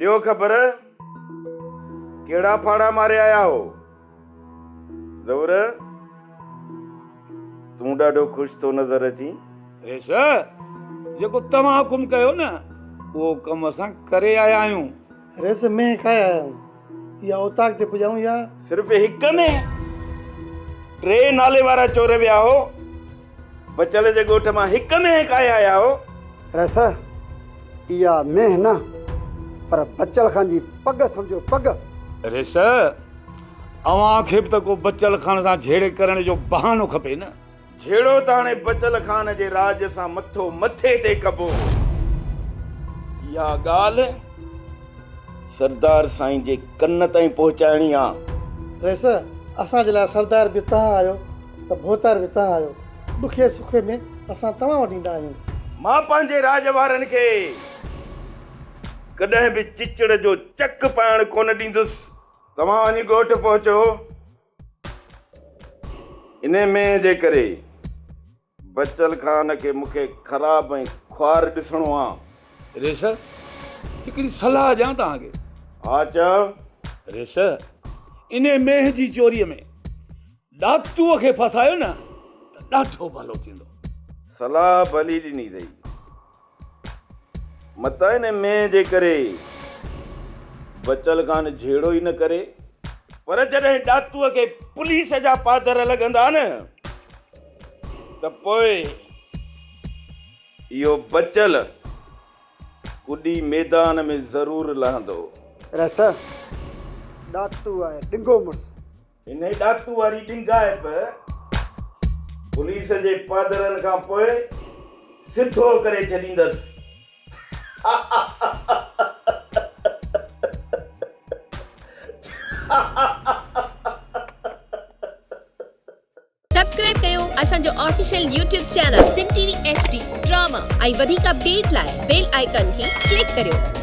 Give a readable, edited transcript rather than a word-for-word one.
ڏيو خبر، ڪهڙا ڦاڙها ماري آيا هو؟ زهور، تون ڏاڍو خوش ٿو نظر اچين. ريس، جيڪو توهان حڪم ڪيو نه، اهو ڪم اسان ڪري آيا آهيون. ريس، مينهن کائي آيا آهيون. اها اوطاق تي پڄائون يا؟ صرف هڪ مينهن؟ ٽي نالي وارا چور ويا هو. بچل جي ڳوٺ مان هڪ مينهن ڪاهي آيا هو. رئيس، اها مينهن نه پر بچل خان جي پڳ سمجهو پڳ. رئيس، اوهان کي به ته ڪو بچل خان سان جهيڙي ڪرڻ جو بهانو کپي نه. جهيڙو ته هاڻي بچل خان جي راڄ سان مٿو مٿي تي ڪبو. اها ڳالهه سردار سائين جي ڪن تائين پهچائڻي آ. رئيس، اسان جي لاء سردار به توهان آهيو ته ڀوتار به توهان آهيو. ڏکي سکي ۾ اسان توهان وٽ ايندا آهيون. مان پنهنجي راڄ وارن کي ڪڏهن به چچڙ جو چڪ پائڻ ڪونه ڏيندس. توهان وڃي ڳوٺ پهچو. انهي مينهن جي ڪري بچل خان کي مون کي خراب ۽ خوار ڏسڻو آ. ريس، هڪڙي صلاح ڏيان توهان کي. ها چئو. ريس، انهي مينهن جي چوريء ۾ ڏاتوء کي ڦاسايو نه ته ڏاڍو ڀلو ٿيندو. صلاح ڀلي ڏني اٿئي. متان انهي مينهن جي ڪري بچل خان جهيڙو ئي نه ڪري. پر جڏهن ڏاتوء کي پوليس جا پادر لڳندا نه ته پوء اهو بچل ڪڏي ميدان ۾ ضرور لهندو. رس، ڏاتو آهي ڏنگو مڙس. انهيء ڏاتو واري ڏنگائپ پوليس جي پادرن کان پوء سڌو ڪري ڇڏيندس. سبسڪرائب ڪيو اسان جو official YouTube channel Sindh T V H D drama ۽ وڌيڪ اپڊيٽ لاء بيل آئيڪان کي ڪلڪ ڪريو.